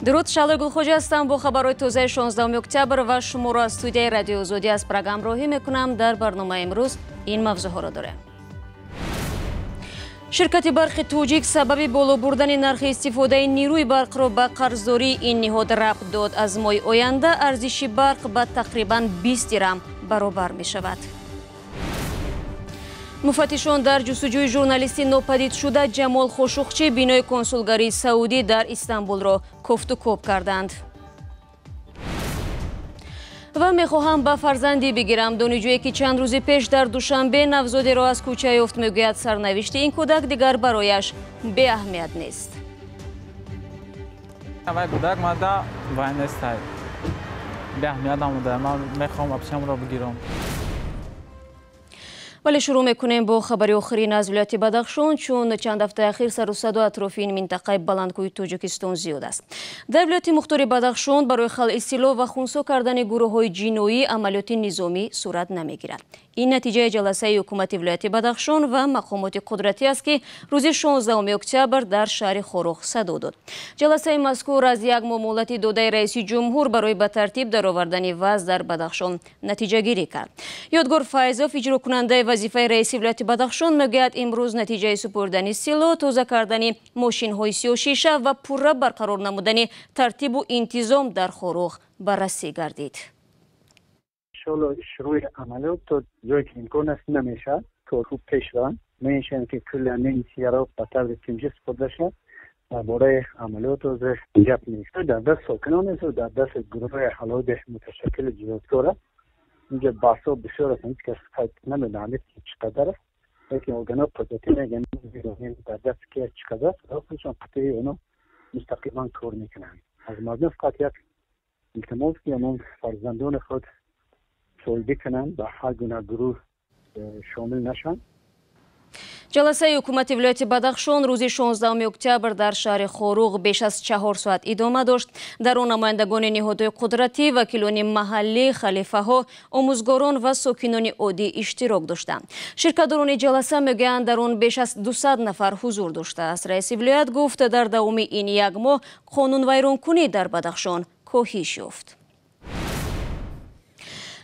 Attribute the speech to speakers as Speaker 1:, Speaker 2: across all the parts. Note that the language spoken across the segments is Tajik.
Speaker 1: Дуруд, Шаҳлои Гулхоҷа ҳастам бо хабарҳои тозаи 16 октябр ва шуморо аз студияи Радиои Озодӣ аз Прага ҳамроҳӣ мекунам. Дар барномаи имрӯз ин мавзӯъҳоро дорем. Ширкати барқи тоҷик сабаби боло бурдани нархи истифодаи нерӯи барқро ба қарздории ин ниҳод рабт дод. Аз моҳи оянда арзиши барқ ба тақрибан 20 дирам баробар мешавад. Муфаттишон дар ҷустуҷӯи журналисти нопадидшуда Ҷамол Хошуқчӣ бинои консулгарии Саудӣ дар Истанбулро кофтукоб карданд. Ва мехоҳам ба фарзандӣ бигирам. Донишҷӯе ки чанд рӯзи пеш дар Душанбе навзодеро аз кӯча ёфт, мегӯяд сарнавишти ин кӯдак дигар барояш беаҳамият нест.
Speaker 2: Вай кӯдак мада вай нестай. Беаҳамият намуда. Ман мехоҳам абчамро бигирам.
Speaker 1: Вале шурӯъ мекунем бо хабари охирин аз вилояти Бадахшон, чун чанд ҳафтаи ахир сару садо атрофи ин минтақаи баландкӯҳи Тоҷикистон зиёд аст. Дар вилояти мухтори Бадахшон барои халъи силоҳ ва хунсо кардани гурӯҳҳои ҷиноӣ амалиёти низомӣ сурат намегирад. Ин натиҷаи ҷаласаи ҳукумати вилояти Бадахшон ва мақомоти қудратӣ аст, ки рӯзи 16 октябр дар шаҳри Хоруғ садо дод. Ҷаласаи мазкур аз як моҳ муҳлати додаи раиси ҷумҳур барои ба тартиб даровардани вазъ дар Бадахшон натиҷагирӣ кард. Ёдгор Файзов, иҷрокунандаи вазифаи раиси вилояти Бадахшон, мегӯяд имрӯз натиҷаи супурдани силоҳ, тоза кардани мошинҳои сиёҳшиша ва пурра барқарор намудани тартибу интизом дар Хоруғ баррасӣ гардид.
Speaker 3: иншоалло шурӯи амалиёт то ҷое ки имкон аст намешавад, то хуб пеш раванд. Мешаванд ки кулли ҳамин ба таври тинҷӣ истифода шавад. Дар бораи амалиёт ҳозир гап нест. Дар даст сокинон нест, дар даст гурӯҳҳои ҳалоди муташаккили ҷинояткор аст. Инҷа баҳсҳо бисёр аст, ҳеҷ кас қайд намедонад ки чӣ қадар аст, лекин органҳо қудратӣ мегӯянд дар даст ки чӣ қадар аст, худшон қатъи онҳо мустақиман кор мекунанд. Аз мардум фақат як илтимос, ки онон фарзандони худ соҳибӣ кунанд, ба ҳар гуна гурӯҳ шомил нашаванд.
Speaker 1: Ҷаласаи ҳукумати вилояти Бадахшон рӯзи 16 октябр дар шаҳри Хоруғ беш аз 4 соат идома дошт. Дар он намояндагони ниҳодҳои қудратӣ, вакилони маҳаллӣ, халифаҳо, омӯзгорон ва сокинони оддӣ иштирок доштанд. Ширкатдорони ҷаласа мегӯянд, дар он беш аз 200 нафар ҳузур доштааст. Раиси вилоят гуфт, дар давоми ин як моҳ қонунвайронкунӣ дар Бадахшон коҳиш ёфт.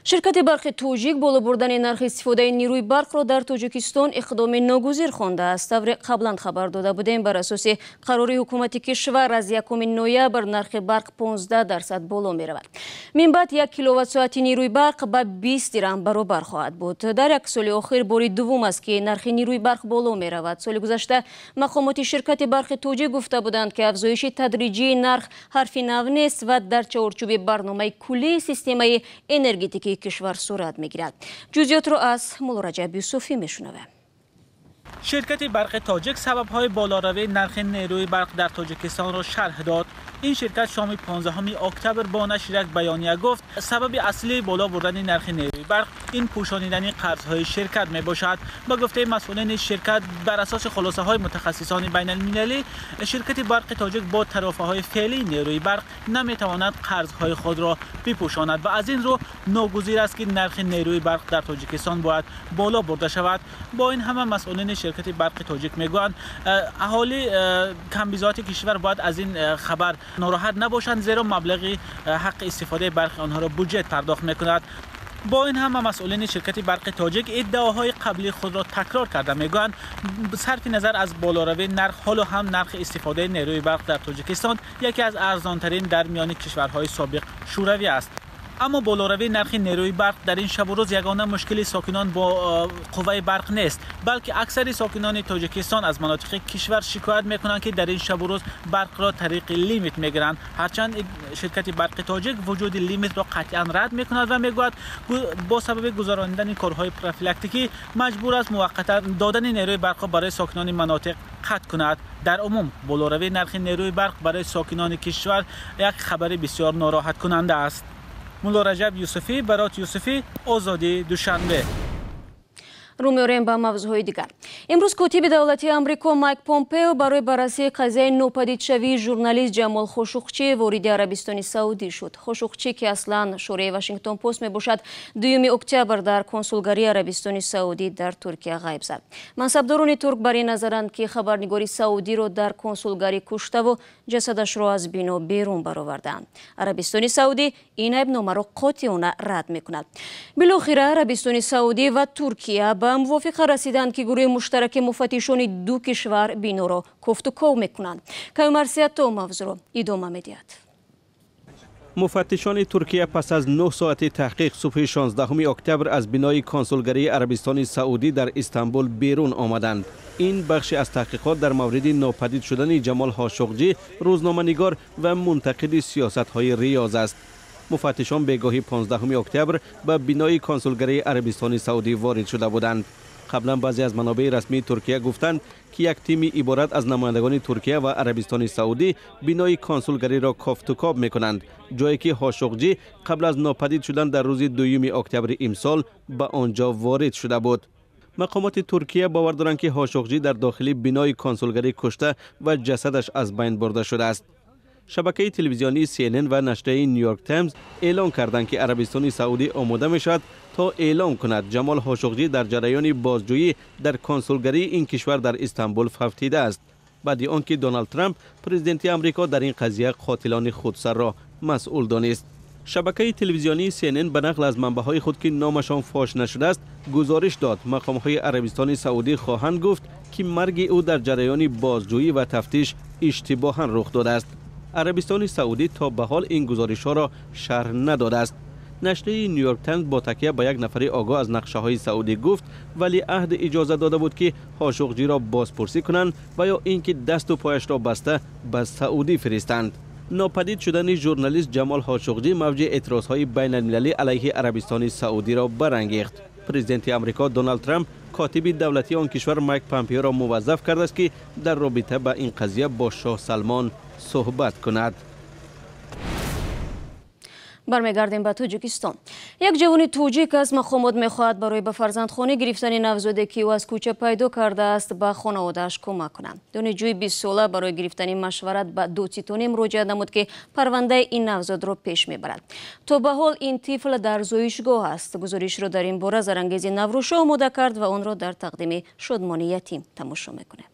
Speaker 1: Ширкати барқи тоҷик боло бурдани нархи истифодаи нерӯи барқро дар Тоҷикистон иқдоми ногузир хондааст. Тавре қаблан хабар дода будем, бар асоси қарори ҳукумати кишвар аз 1 ноябр нархи барқ 15% боло меравад. Минбаъд 1 киловатт-соати нерӯи барқ ба 20 дирам баробар хоҳад буд. Дар як соли охир бори дуввум аст, ки нархи нерӯи барқ боло меравад. Соли гузашта мақомоти ширкати барқи тоҷик гуфта буданд, ки афзоиши тадриҷии нарх ҳарфи нав нест ва дар чаҳорчӯби барномаи куллии системаи энергетикии кишвар сурат мегирад. Ҷузъиётро аз Муллораҷаб Юсуфӣ мешунавем.
Speaker 4: Ширкати барқи тоҷик сабабҳои болоравии нархи нерӯи барқ дар Тоҷикистонро шарҳ дод. Ин ширкат шоми 15 октябр бо нашри як баёния гуфт, сабаби аслии боло бурдани нархи нерӯи барқ ин пӯшонидани қарзҳои ширкат мебошад. Ба гуфтаи масъулини ширкат, бар асоси хулосаҳои мутахассисони байналмилалӣ, ширкати барқи тоҷик бо тарофаҳои феълии нерӯи барқ наметавонад қарзҳои худро бипӯшонад ва аз ин рӯ ногузир аст, ки нархи нерӯи барқ дар Тоҷикистон бояд боло бурда шавад. Бо ин ҳама масъулини ширкати барқи тоҷик мегӯянд, аҳолӣ камбизоати кишвар бояд аз ин хабар нороҳат набошанд, зеро маблағи ҳаққи истифодаи барқи онҳоро буҷет пардохт мекунад. Бо ин ҳама масъулини ширкати барқи тоҷик иддаоҳои қаблии худро такрор карда мегӯянд, сарфи назар аз болоравии нарх, ҳоло ҳам нархи истифодаи нерӯи барқ дар Тоҷикистон яке аз арзонтарин дар миёни кишварҳои собиқ Шӯравӣ аст. Аммо болоравии нархи нерӯи барқ дар ин шабу рӯз ягона мушкили сокинон бо қувваи барқ нест, балки аксари сокинони Тоҷикистон аз манотиқи кишвар шикоят мекунанд, ки дар ин шабу рӯз барқро тариқи лимит мегиранд. Ҳарчанд ширкати барқи тоҷик вуҷуди лимитро қатъиан рад мекунад ва мегӯяд, бо сабаби гузаронидани корҳои профилактикӣ маҷбур аст муваққатан додани нерӯи барқро барои сокинони манотиқ қатъ кунад. Дар умум болоравии нархи нерӯи барқ барои сокинони кишвар як хабари бисёр нороҳаткунанда аст. Муллораҷаб Юсуфӣ, Барот Юсуфӣ, Озодӣ, Душанбе.
Speaker 1: Рӯ меорем ба мавзӯъҳои дигар. Имрӯз котиби давлатии Амрико Майк Помпео барои баррасии қазияи нопадидшавии журналист Ҷамол Хошуқчӣ вориди Арабистони Саудӣ шуд. Хошуқчӣ, ки аслан шореҳи Вашингтон Пост мебошад, 2 октябр дар консулгарии Арабистони Саудӣ дар Туркия ғайб зад. Мансабдорони турк бар ин назаранд, ки хабарнигори саудиро дар консулгарӣ куштаву ҷасадашро аз бино берун баровардаанд. Арабистони Саудӣ ин айбномаро қотеона рад мекунад. Билохира Арабистони Саудӣ ва Туркия ба мувофиқа расиданд, ки гурӯҳи муштараки муфаттишони ду кишвар биноро кофтуков мекунанд. Каюмарсия то мавзӯъро идома медиҳад.
Speaker 5: Муфаттишони Туркия пас аз 9 соати таҳқиқ субҳи 16 октябр аз бинои консулгарии Арабистони Саудӣ дар Истанбул берун омаданд. Ин бахши аз таҳқиқот дар мавриди нопадид шудани Ҷамол Хошуқҷӣ, рӯзноманигор ва мунтақиди сиёсатҳои Риёз аст. Муфаттишон бегоҳи 15 октябр ба бинои консулгарии Арабистони Саудӣ ворид шуда буданд. Қаблан баъзе аз манобеи расмии Туркия гуфтанд, ки як тими иборат аз намояндагони Туркия ва Арабистони Саудӣ бинои консулгариро кофтукоб мекунанд, ҷое ки Хошуқҷӣ қабл аз нопадид шудан дар рӯзи 2 октябри имсол ба он ҷо ворид шуда буд. Мақомоти Туркия бовар доранд, ки Хошуқҷӣ дар дохили бинои консулгарӣ кушта ва ҷасадаш аз байн бурда шудааст. Шабакаи телевизионии CNN ва нашрияи Нью Йорк Таймс эълон карданд, ки Арабистони Саудӣ омода мешавад то эълон кунад Ҷамол Хошуқҷӣ дар ҷараёни бозҷӯӣ дар консулгарии ин кишвар дар Истанбул фавтидааст, баъди он ки Доналд Трамп, президенти Амрико, дар ин қазия қотилони худсарро масъул донист. Шабакаи телевизионии CNN ба нақл аз манбаъҳои худ, ки номашон фош нашудааст, гузориш дод, мақомҳои Арабистони Саудӣ хоҳанд гуфт, ки марги ӯ дар ҷараёни бозҷӯӣ ва тафтиш иштибоҳан рух додааст. Арабистони Саудӣ то ба ҳол ин гузоришҳоро шарҳ надодааст. Нашрияи Нью Йорк Таймс бо такя ба як нафари огоҳ аз нақшаҳои Саудӣ гуфт, валиаҳд иҷоза дода буд, ки Хошуқҷиро бозпурсӣ кунанд ва ё ин ки дасту пояшро баста ба Саудӣ фиристанд. Нопадид шудани журналист Ҷамол Хошуқҷӣ мавҷи эътирозҳои байналмилалӣ алайҳи Арабистони Саудиро барангехт. Президенти Амрико Доналд Трамп котиби давлатии он кишвар Майк Помпеоро муваззаф кардааст, ки дар робита ба ин қазия бо шоҳ Салмон суҳбат кунад.
Speaker 1: Бармегардем ба Тоҷикистон. Як ҷавони тоҷик аз мақомот мехоҳад барои ба фарзандхонӣ гирифтани навзоде, ки ӯ аз кӯча пайдо кардааст, ба хонаводааш кӯмак кунанд. Донишҷӯи 20сола барои гирифтани машварат ба додситонӣ муроҷиат намуд, ки парвандаи ин навзодро пеш мебарад. То ба ҳол ин тифл дар зоишгоҳ аст. Гузоришро дар ин бора Зарангези Наврӯшо омода кард ва онро дар тақдими Шодмони Ятим тамошо мекунем.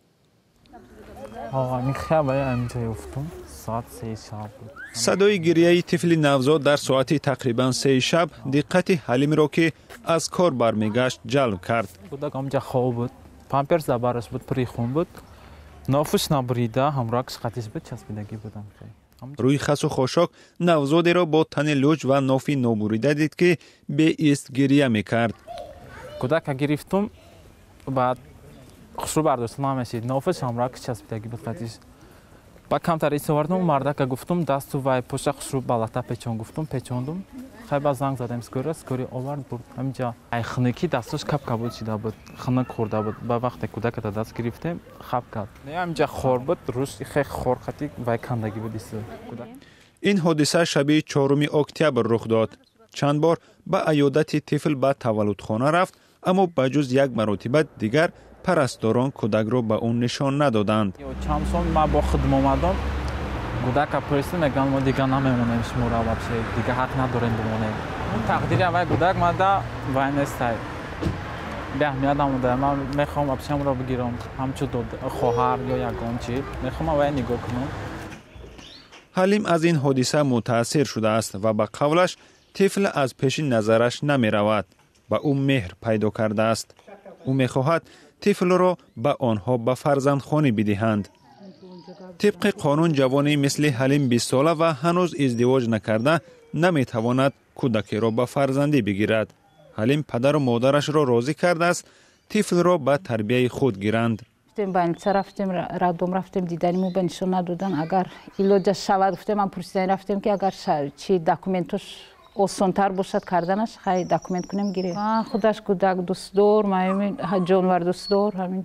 Speaker 6: Садои гирияи тифли навзод дар соати тақрибан 3 шаб диққати Ҳалимро, ки аз кор бармегашт, ҷалб кард.
Speaker 2: Кӯдак ҳамҷа хоб буд, памперс дар бараш буд, пури хун буд, нофуш набурида, ҳамроҳаш қатиш буд, часпидагӣ будам.
Speaker 6: Рӯи хасу хошок навзодеро бо тани лӯҷ ва нофи нобурида дид, ки беист гирия мекард.
Speaker 2: Кӯдака гирифтум, баъд хушрӯ бардошта намешид, нофуш ҳамроҳаш часпидагӣ буд қатиш. Ба камтар истовардум, мардака гуфтум, дасту вай поша хушрӯ балата печон гуфтум, печондум. Хай ба занг задем скорая, скорая овард бурд. Ҳаминҷа ай хунукӣ дасташ кап-кабуд шида буд, хунук хӯрда буд. Ба вақте кӯдака дар даст гирифтем, хаб кард. Ҳаминҷа хор буд, рӯз хе хор қатӣ вай кандагӣ буд исто.
Speaker 6: Ин ҳодиса шаби 4 октябр рух дод. Чанд бор ба аёдати тифл ба таваллудхона рафт, аммо ба ҷуз як маротиба дигар парасторон кӯдакро ба ӯ нишон надоданд.
Speaker 2: Чанд сол ман бо худм омадам, кӯдака пурсидам, мегӯянд мо дигар намемонем шуморо, вообще дигар ҳақ надорем бимонем. Тақдири аввали кӯдак мада вай нестай, беаҳамият намуда. Ман мехоҳам вообще ҳамро бигирам, ҳамчун хоҳар ё ягон чи мехоҳам вай нигоҳ кунам.
Speaker 6: Ҳалим аз ин ҳодиса мутаассир шудааст ва ба қавлаш тифл аз пеши назараш намеравад. Ба ӯ меҳр пайдо кардааст. Ӯ мехоҳад тифлро ба онҳо ба фарзандхонӣ бидиҳанд. Тибқи қонун ҷавоне мисли Ҳалим 20сола ва ҳанӯз издивоҷ накарда наметавонад кӯдакеро ба фарзандӣ бигирад. Ҳалим падару модарашро розӣ кардааст тифлро ба тарбияи худ гиранд.
Speaker 7: Больница рафтем, роддом рафтем, дидани мо ба нишон надодан. Агар илоҷа шавад, гуфтем, ман пурсидани рафтем, ки агар чи документош осонтар бошад карданаш, хай документ кунем, гирем. Худаш кӯдак дӯстдор, ҷонвар дӯстдор. Ҳамин.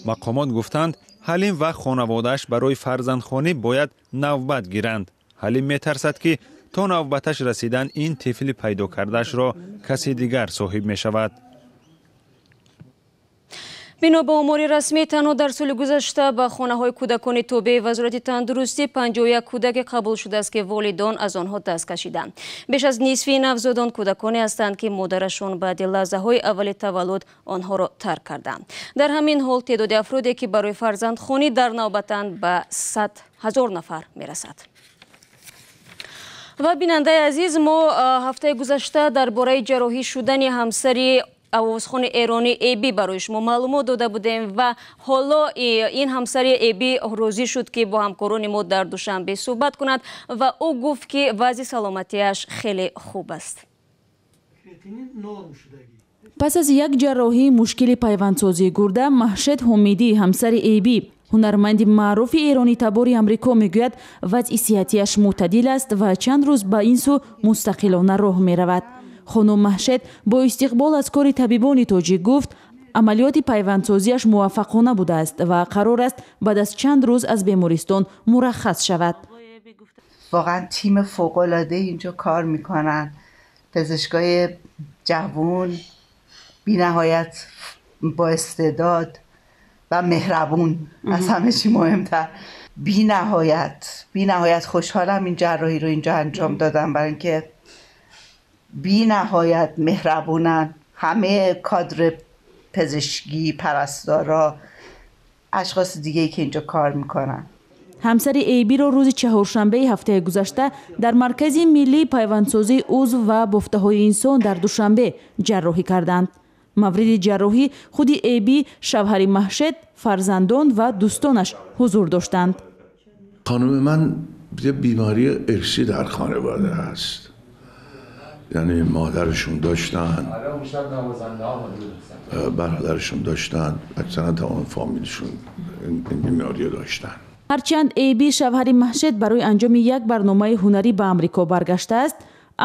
Speaker 6: Мақомот гуфтанд, Ҳалим ва хонаводааш барои фарзандхонӣ бояд навбат гиранд. Ҳалим метарсад, ки то навбаташ расидан ин тифли пайдо кардаашро каси дигар соҳиб мешавад.
Speaker 1: Бино ба омори расмӣ, танҳо дар соли гузашта ба хонаҳои кӯдакони тобеи Вазорати тандурустӣ 51 кӯдаке қабул шудааст, ки волидон аз онҳо даст кашиданд. Беш аз нисфи навзодон кӯдаконе ҳастанд, ки модарашон баъди лаҳзаҳои аввали таваллуд онҳоро тарк карданд. Дар ҳамин ҳол теъдоди афроде, ки барои фарзандхонӣ дар навбатанд, ба 100 000 нафар мерасад. Ва бинандаи азиз, мо ҳафтаи гузашта дар бораи ҷарроҳӣ шудани ҳамсари овозхони эронӣ Эби барои шумо маълумот дода будем ва ҳоло ин ҳамсари Эби розӣ шуд, ки бо ҳамкорони мо дар Душанбе суҳбат кунад ва ӯ гуфт, ки вазъи саломатиаш хеле хуб аст.
Speaker 8: Пас аз як ҷарроҳии мушкили пайвандсозии гурда, Маҳшед Ҳомидӣ, ҳамсари Эби, ҳунарманди маъруфи эронитабори Амрико, мегӯяд, вазъи сиҳатиаш мӯътадил аст ва чанд рӯз ба ин сӯ мустақилона роҳ меравад. Хонум Маҳшед бо истиқбол аз кори табибони тоҷик гуфт, амалиёти пайвандсозиаш муваффақона будааст ва қарор аст баъд аз чанд рӯз аз бемористон мураххас шавад.
Speaker 9: واقعا تیم فوق‌العاده اینجا کار میکنن، پزشکای جوون بی‌نهایت با استعداد و مهربون، از همه چی مهمتر. بی‌نهایت خوشحالم این جراحی رو اینجا انجام دادم، برای اینکه بی‌نهایت مهربونن همه کادر پزشکی، پرستارا، اشخاص دیگه که اینجا کار میکنن.
Speaker 8: Ҳамсари Эйбиро рӯзи чаҳоршанбеи ҳафтаи гузашта дар Маркази миллии пайвандсозии узв ва бофтаҳои инсон дар Душанбе ҷарроҳӣ карданд. Мавриди ҷарроҳӣ худи Эйби, шавҳари Маҳшед, фарзандон ва дӯстонаш ҳузур доштанд.
Speaker 10: خانم من یه بیماری ارثی در خانواده هست، یعنی مادرشون داشتن، برادرشون داشتن، اکثرا تمام فامیلشون این بیماری رو داشتن.
Speaker 8: Ҳарчанд Эйби, шавҳари Маҳшед, барои анҷоми як барномаи ҳунарӣ ба Амрико баргаштааст,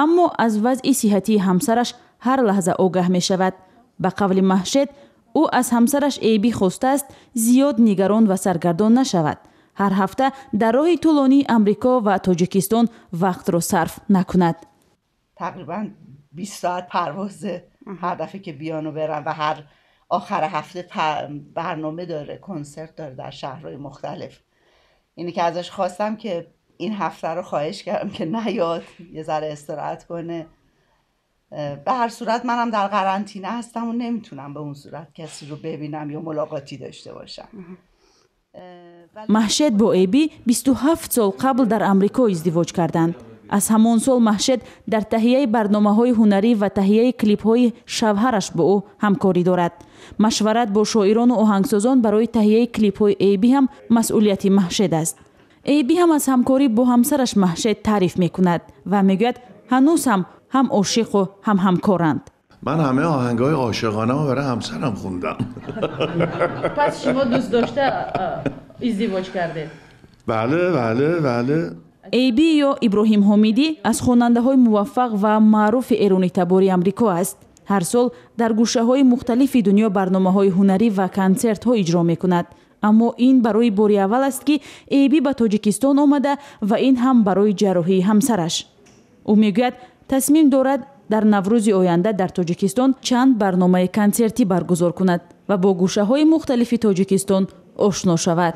Speaker 8: аммо аз вазъи сиҳатии ҳамсараш ҳар лаҳза огаҳ мешавад. Ба қавли Маҳшед, ӯ аз ҳамсараш Эйби хостааст зиёд нигарон ва саргардон нашавад, ҳар ҳафта дар роҳи тӯлонии Амрико ва Тоҷикистон вақтро сарф накунад.
Speaker 9: تقریبا 20 ساعت پرواز هر دفعه که بیان و برن و هر آخر هفته برنامه داره، کنسرت داره در شهرهای مختلف. اینی که ازش خواستم که این هفته رو خواهش کردم که نیاد، یه ذره استراحت کنه. به هر صورت منم در قرنطینه هستم و نمیتونم به اون صورت کسی رو ببینم یا ملاقاتی داشته باشم.
Speaker 8: Маҳшед бо Эйби 27 сол қабл дар Амрико издивоҷ карданд. Аз ҳамон сол Маҳшед дар таҳияи барномаҳои ҳунарӣ ва таҳияи клипҳои шавҳараш бо ӯ ҳамкорӣ дорад. Машварат бо шоирону оҳангсозон барои таҳияи клипҳои Эйби ҳам масъулияти Маҳшед аст. Эйби ҳам аз ҳамкорӣ бо ҳамсараш Маҳшед таъриф мекунад ва мегӯяд, ҳанӯз ҳам ҳам ошиқу ҳам ҳамкоранд.
Speaker 10: من همه آهنگای عاشقانه برای همسرم خوندم.
Speaker 8: پس شما دوست داشته ازدواج کرده؟
Speaker 10: بله بله بله.
Speaker 8: Эйби ё Иброҳим Ҳомидӣ аз хонандаҳои муваффақ ва маъруфи эронитабори Амрико аст. Ҳар сол дар гӯшаҳои мухталифи дунё барномаҳои ҳунарӣ ва консертҳо иҷро мекунад. Аммо ин барои бори аввал аст, ки Эйби ба Тоҷикистон омада ва ин ҳам барои ҷарроҳии ҳамсараш. Ӯ мегӯяд, тасмим дорад дар Наврӯзи оянда дар Тоҷикистон чанд барномаи консертӣ баргузор кунад ва бо гӯшаҳои мухталифи Тоҷикистон ошно шавад.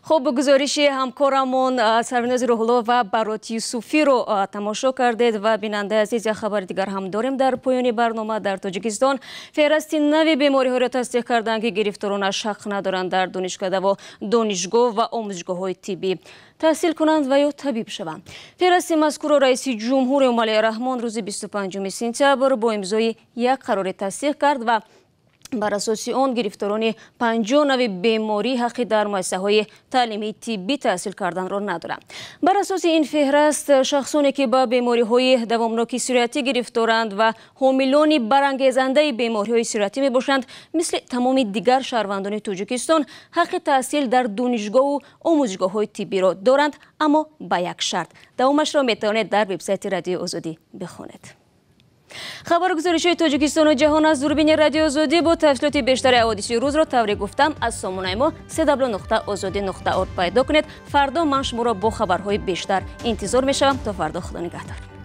Speaker 1: Хуб, гузориши ҳамкорамон Сарвинози Рӯҳулло ва Барот Юсуфиро тамошо кардед ва бинандаи азиз, як хабари дигар ҳам дорем дар поёни барнома. Дар Тоҷикистон феҳрасти нави бемориҳоро тасдиқ карданд, ки гирифторонаш ҳақ надоранд дар донишкадаву донишгоҳ ва омӯзишгоҳҳои тиббӣ таҳсил кунанд ва ё табиб шаванд. Феҳрасти мазкурро раиси ҷумҳур Эмомалӣ Раҳмон рӯзи 25 сентябр бо имзои як қароре тасдиқ кард ва бар асоси он гирифторони 50 нави беморӣ ҳаққи дар муассисаҳои таълимии тиббӣ таҳсил карданро надоранд. Бар асоси ин феҳраст, шахсоне ки ба бемориҳои давомноки сироятӣ гирифторанд ва ҳомилони барангезандаи бемориҳои сироятӣ мебошанд, мисли тамоми дигар шаҳрвандони Тоҷикистон ҳаққи таҳсил дар донишгоҳу омӯзишгоҳҳои тиббиро доранд, аммо ба як шарт. Давомашро метавонед дар вебсайти Радиои Озодӣ бихонед. Хабару гузоришҳои Тоҷикистону ҷаҳон аз дурбини Радиои Озодӣ бо тафсилоти бештари ҳодисаи рӯзро тавре гуфтам аз сомонаи мо cw.ozodi.org пайдо кунед. Фардо ман шуморо бо хабарҳои бештар интизор мешавам. То фардо, худо нигаҳдор.